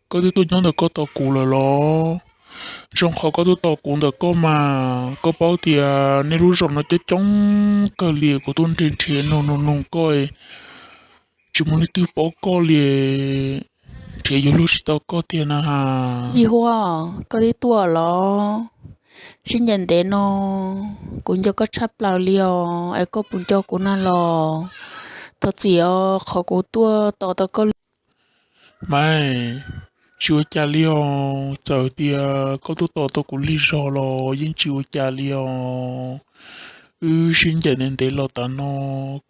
Koj twb tuaj nyob ntawm koj tos kuv lawm los? Zoo qhov koj tuaj tos kuv ntawm koj mas, koj paub tias nej lub zos no coob coob kawg li, kuv tuaj nrhiav nrhiav nug nug nug koj, tsis muaj leej twg paub koj li, nrhiav yuav luag tsis tau koj tiag na has. Yig Huab, koj twb tuaj los? Sib ncaim ntev no, kuv nco koj tshaj plaws li os, es koj puas nco kuv na los? Thov txim os, qhov kuv tuaj tos tau koj li. Maiv, tsis ua cas li os, txawm tias koj tuaj tos tau kuv lig zog los yeej tsis ua cas li os. Wb sib ncaim ntev ntev los tas no,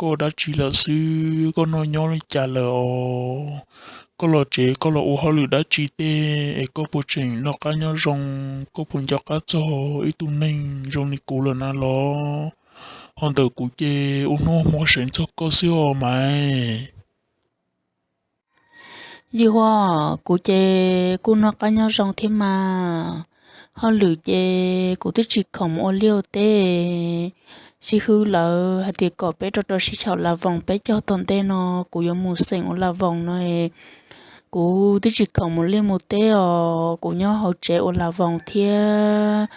koj ua dab tsi lawm xwb, koj noj nyob li cas lawm os? Koj los tsev koj los ua hauj lwm dab tsi tej es koj puas tseem noj qab nyob zoo, koj puas nco qab txog ib tug neeg zoo li kuv lawm na los? Ho ntawm kuv ces ua hnub ua hmo seev txog koj xwb os Maiv. Yig Huab, kuv ces kuj noj qab nyob zoo thiab mas, hauj lwm ces kuv twb tsis khoom mus ua liaj ua teb. Xib hwb lawv hais tias kom peb rau rau siab xyaum las voos peb caug tom ntej no kuv yuav mus xeem ua las voos no. Kuv twb tsis khoom mus liaj mus teb os, kuv nyob hauv tsev ua las voos thiab.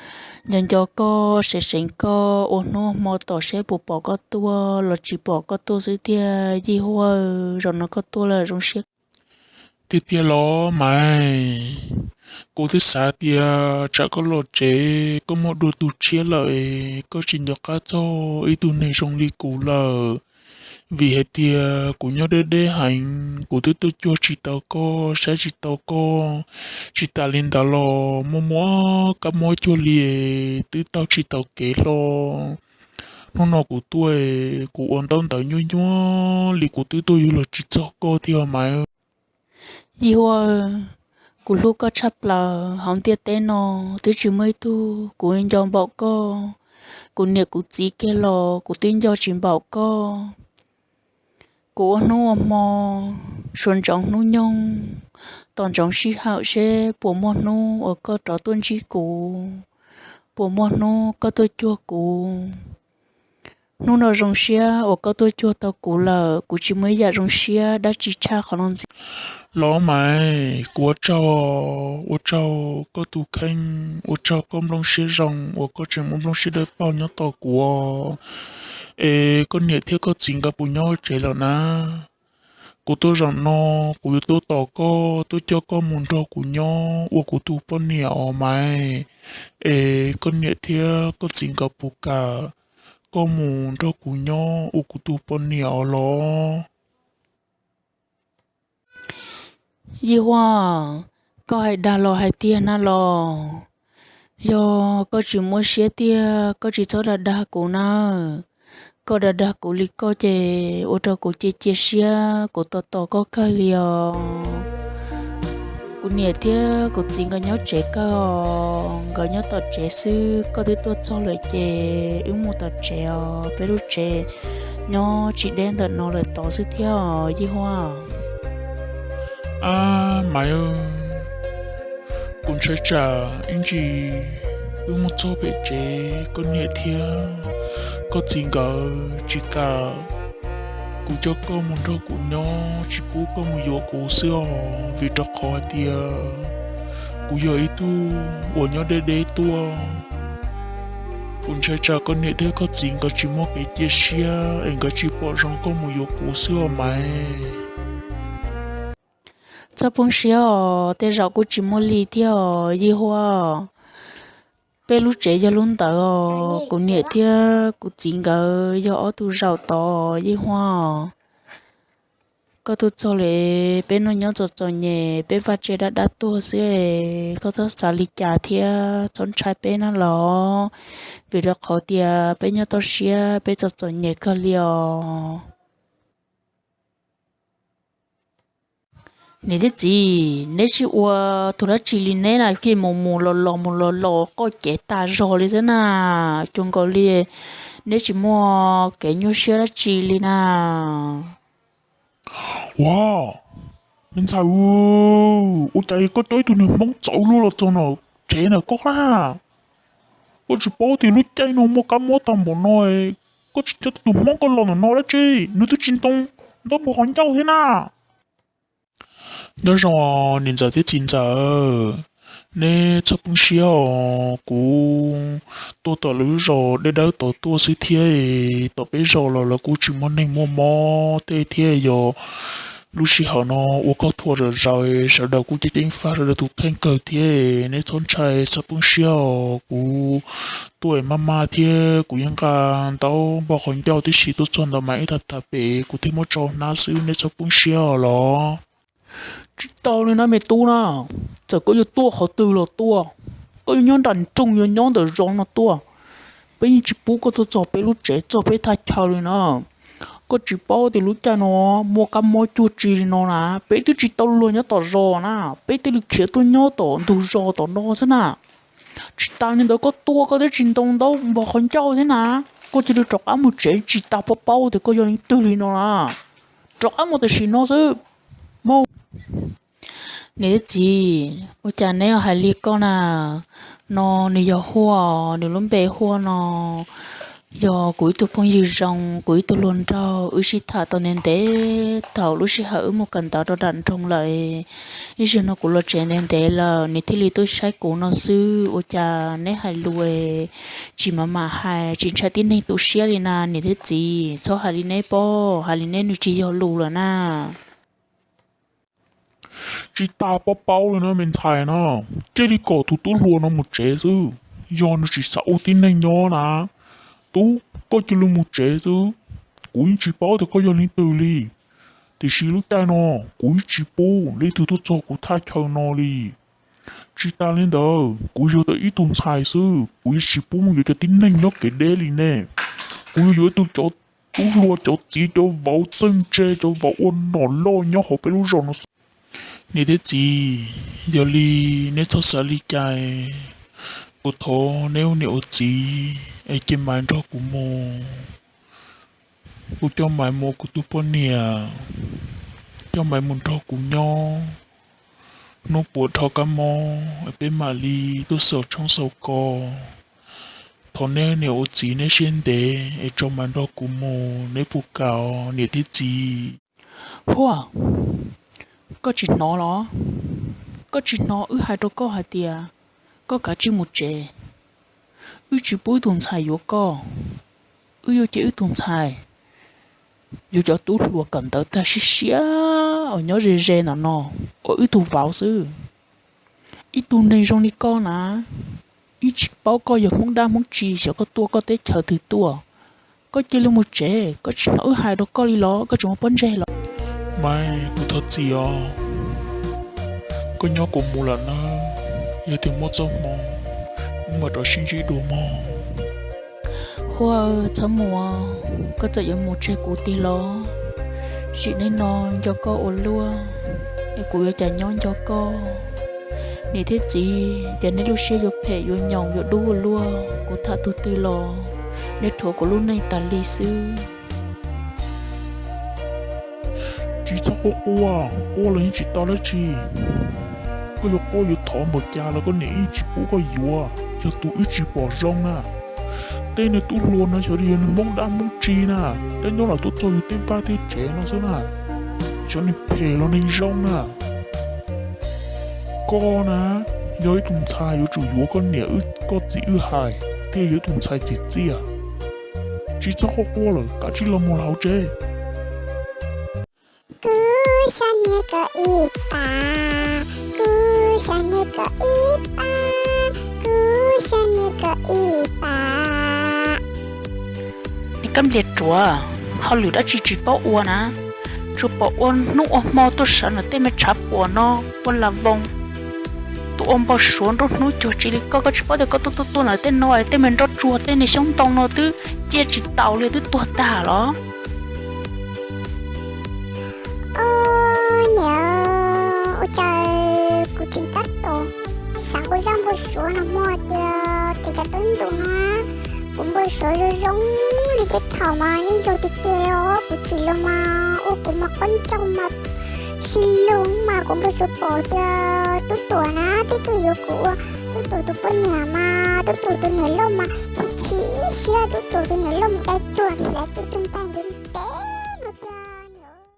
Nco nco koj, seev seev koj, ua hnub ua hmo tos seb puas pom koj tuaj los tsis pom koj tuaj xwb tiag. Yig Huab, zaum no koj tuaj lawm zoo siab. Tiag tiag los Maiv? Kuv twb xav tias tsam koj los tsev koj muaj dua tus tshiab lawm, koj tsis nco qab txog ib tug neeg zoo li kuv lawm. Vim hais tias kuv nyob deb deb heev, kuv twb tuaj cuag tsis tau koj, saib tsis tau koj. Tsis tas li ntawd los muaj muaj kab mob cuag li, twb taug tsis tau kev hlo. Hnub no kuv tuaj, kuv ua ntaub ntawv nyuaj nyuaj li kuv twb tuaj yuav luag tsis txog koj tiag Maiv. Yig Huab, kuv hlub koj tshaj plaws, hauv ntiaj teb no twb tsis muaj ib tug kuv nco npaum koj. Kuv niam kuv txiv kiag los kuv twb nco tsis npaum koj. Kuv ua hnub ua hmo, suav ntsoov hnub nyoog, tos ntsoov sij hawm seb puas muaj hnub uas koj rov tuaj ntsib kuv, puas muaj hnub koj tuaj cuag kuv. Hnub no zoo siab uas koj tuaj cuag tau kuv lawm, kuv tsis muaj ib yam zoo siab dab tsi tshaj qhov no ntxiv. Los Maiv, kuv ua tsaug, ua tsaug koj tus kheej, ua tsaug koj nplooj siab zoo uas koj tseem muaj nplooj siab dawb paug nyob tos kuv. Es koj niam thiab koj txiv nkawd puas nyob tsev lawm na? Kuv tuaj zaum no, kuv yuav tuaj tos koj, tuaj coj koj mus nrog kuv nyob ua kuv tus poj niam os Maiv. Es koj niam thiab koj txiv nkawd puas kam koj mus nrog kuv nyob ua kuv tus poj niam os los? Yig Huab, koj hais dag los hais tiag na los? Yog koj tsis muaj siab tiag koj tsis txhob dag dag kuv nawb. Koj dag dag kuv li koj ces ua rau kuv cia cia siab, kuv tos tos koj kawg li os. Kuv niam thiab kuv txiv nkawd nyob tsev kawg os, nkawd nyob tom tsev xwb, koj twb tuaj txog lawm ces wb mus tom tsev os, peb lub tsev nyob tsis deb ntawm no lawm tod xwb thiab os Yig Huab. Ab Maiv, kuv ntshai tsam ib ntsis wb mus txog pem tsev koj niam thiab koj txiv nkawd tsis kam kuv coj koj mus nrog kuv nyob, tsis pub koj mus yuav kuv xwb os, vim rau qhov hais tias kuv yog ib tug uas nyob deb deb tuaj. Kuv ntshai tsam koj niam thiab koj txiv nkawd tsis muaj kev cia siab es nkawd tsis pom zoo koj mus yuav kuv xwb os Maiv. Txhob poob siab os, tej zaum kuj tsis muaj li thiab os Yig Huab. Peb lub tsev yog lub ntawd os, kuv niam thiab kuv txiv nkawd yog ob tug zaum tod Yig Huab. Koj tuaj txog lawm, peb noj nyob txom txom nyem, peb vaj tse dab dab tuag xwb, koj txhob xav li cas thiab txhob ntshai peb na los, vim rau qhov tias peb nyob toj siab peb txom txom nyem kawg li os. Niam thiab txiv, neb sib ua tus dab tsi li neb na, fij mus mus los los mus los los qoj cev tas zog li xwb na, cuag nkaus li neb tsis muaj kev nyuaj siab dab tsi li na. Ua, me ntxhais, ua cas koj coj ib tug niag Hmoob txawv luaj los txog no tsev na koj na? Koj tsis paub tias lub caij no muaj kab mob tag npaum no, koj tsis coj tus Hmoob koj los ntawm no dab tsi? Nws twb tsis ntoo, ntaub npog qhov ncauj thiab na. Nyob zoo niam ntxawm thiab txiv ntxawm, neb txhob poob siab os. Kuv tuaj tom lub zos deb dawb tod tuaj xwb thiab, tom peb zos los lawv kuj tsis muaj neeg muaj mob tej thiab. Yog lub sij hawm no ua koj thuam zom zaws, sawv daws kuj ceeb ceeb faj sawv daws tus kheej kawg thiab. Neb txhob ntshai txhob poob siab os. Kuv tuaj maj maj thiab kuv yeej nqa ntaub npog qhov ncauj tib si tuaj txog ntawm mas ib tag tag pem kuv thiaj muab tso hnab xwb, neb txhob poob siab os los. Tsis tau li na me tub na, txawm koj yuav tuaj qhov twg los tuaj, koj yuav nyob nram nroog yuav nyob ntawm zos no tuaj, peb yeej tsis pub koj tuaj txog peb lub tsev txog peb thaj chaw li na. Koj tsis paub tias lub caij no muaj kab mob cuag tsi li no na, peb twb tsis tau luag nyob tom zos na, peb thiaj li khiav tuaj nyob tom ntug zos tom no xwb na. Tsis tas li ntawd koj tuaj koj twb tsis ntoo ntaub npog qhov ncauj thiab na, koj cia li rov qab mus tsev tsis tas paub paub tias koj yog leej twg li no na. Rov qab mus tam sim no xwb. Mus. Niam thiab txiv, ua cas neb hais li koj na? No nws yog Huaj, nws lub npe Huaj no. Yog kuv ib tug phooj ywg zoo, kuv ib tug hluas nraug, wb sib tham tau ntev ntev thaum lub sij hawm wb mus kawm ntawv rau nram nroog lawm. Ib zaug no kuv los tsev ntev ntev lawm, nws thiaj li tuaj saib kuv no xwb. Ua cas neb hais lus tsis mam mam hais, tsis ntshai tib neeg tu siab li na niam thiab txiv? Txhob hais li neb pob, hais li neb nws tsis yog lus lawm na. Tsis tas paub paub li na me ntxhais na, cia li kom tus tub hluas no mus tsev xwb. Yog nws tsis xav ua tib neeg nyob na, tub, koj cia li mus tsev xwb. Kuv yeej tsis paub tias koj yog leej twg li, tiam sis lub caij no kuv yeej tsis pub leej twg tuaj txog kuv thaj chaw no li. Tsis tas li ntawd, kuv yug tau ib tug ntxhais xwb, kuv yeej tsis pub mus yuav cov tib neeg nyob kev deb li nej. Kuv yuav yuav ib tug cov tub hluas, cov txiv, cov vauv txawj ntse, cov vauv ua nom loj nyob hauv peb lub zos no xwb. Niam thiab txiv, yog li neb txhob xav li cas, kuv thov neb ua niam ua txiv es cia Maiv nrog kuv mus. Kuv coj Maiv mus ua kuv tus poj niam, coj Maiv mus nrog kuv nyob. Hnub puas dhau kab mob peb mam li tuaj xaus tshoob xaus kos. Thov neb niam ua txiv neb siab ntev es tso Maiv nrog kuv mus, neb puas kam niam thiab txiv? Huaj, koj tsis hnov los? Koj tsis hnov wb hais rau koj hais tias koj kav tsij mus tsev. Wb tsis pub wb tus ntxhais yuav koj. Wb yuav cia wb tus ntxhais yuav cov tub hluas kawm ntawv tag siab siab uas nyob ze ze ntawm no ua wb tus vauv xwb. Ib tug neeg zoo li koj na, wb tsis paub koj yog Hmoob dab Hmoob tsi, xyov koj tuaj koj teb chaws twg tuaj. Koj cia li mus tsev, koj tsis hnov wb hais rau koj li los? Koj tseem muaj pob ntseg los? Maiv, kuv thov txim os. Koj nyob kuv mus lawm nawb, yog tias muaj txoj hmoo wb mam rov sib ntsib dua mog. Huaj, txhob mus, koj txawm yuav mus tseg kuv tiag los? Sim neej no nco koj ua luaj, es kuv yuav cas nyob nco koj. Niam thiab txiv, ces neb lub siab yuav phem yuav nyoos yuav dub ua luaj, kuv tham tus twg los neb rhuav kuv lub neej tas li xwb. Tsis txhob quaj quaj, quaj los yeej tsis tau dab tsi. Koj yuav quaj yuav thov npaum cas los koj niam yeej tsis pub koj yuav, yog tus wb tsis pom zoo na. Tej niag tub hluas no xyov li yog nws Hmoob dab Hmoob tsi na, dab nyob los tuaj txog yus tej vaj tej tsev no xwb na. Xyov nws phem los neeg zoo na. Koj na, yog ib tug ntxhais yuav tsum yuav koj niam wb koj txiv wb hais, thiaj yog ib tug ntxhais tsim txiaj. Tsis txhob quaj quaj lawm, kav tsij los mus hauv tsev. Kuv xyov niam koj ib pas, kuv xyov niam koj ib pas, kuv xyov niam koj ib pas. Niag kab nplias ruam, hauj lwm dab tsi tsis paub ua na, tsuas pom ua hnub ua hmo tuaj sawv ntawm tej me tshav puam no ua las voos, tuaj ua npau suav nruab hnub cuag tsis li koj. Koj tsis paub tias koj tuaj tuaj tuaj ntawm tej no es tej me nroj tsuag tej niag xyoob ntoo no twb ciaj tsis taus li twb tuag tag los? Au, niam, ua cas kuv tseem tab tom xav ua zaj npau suav no hmo tias tes cov tub ntus no, kuv npau suav zoo zoo li tej thaum mas yeej zoo tiag tiag li os. Kuv tsim los mas ua kuv mas qab ncauj mas xi lug mas kuv npau suav pom tias Tub Tuam na, twb tuaj yuav kuv ua Tub Tuam tus poj niam mas Tub Tuam tus niam loj mas chim chim siab, Tub Tuam tus niam loj mus dai cuag hlais cuag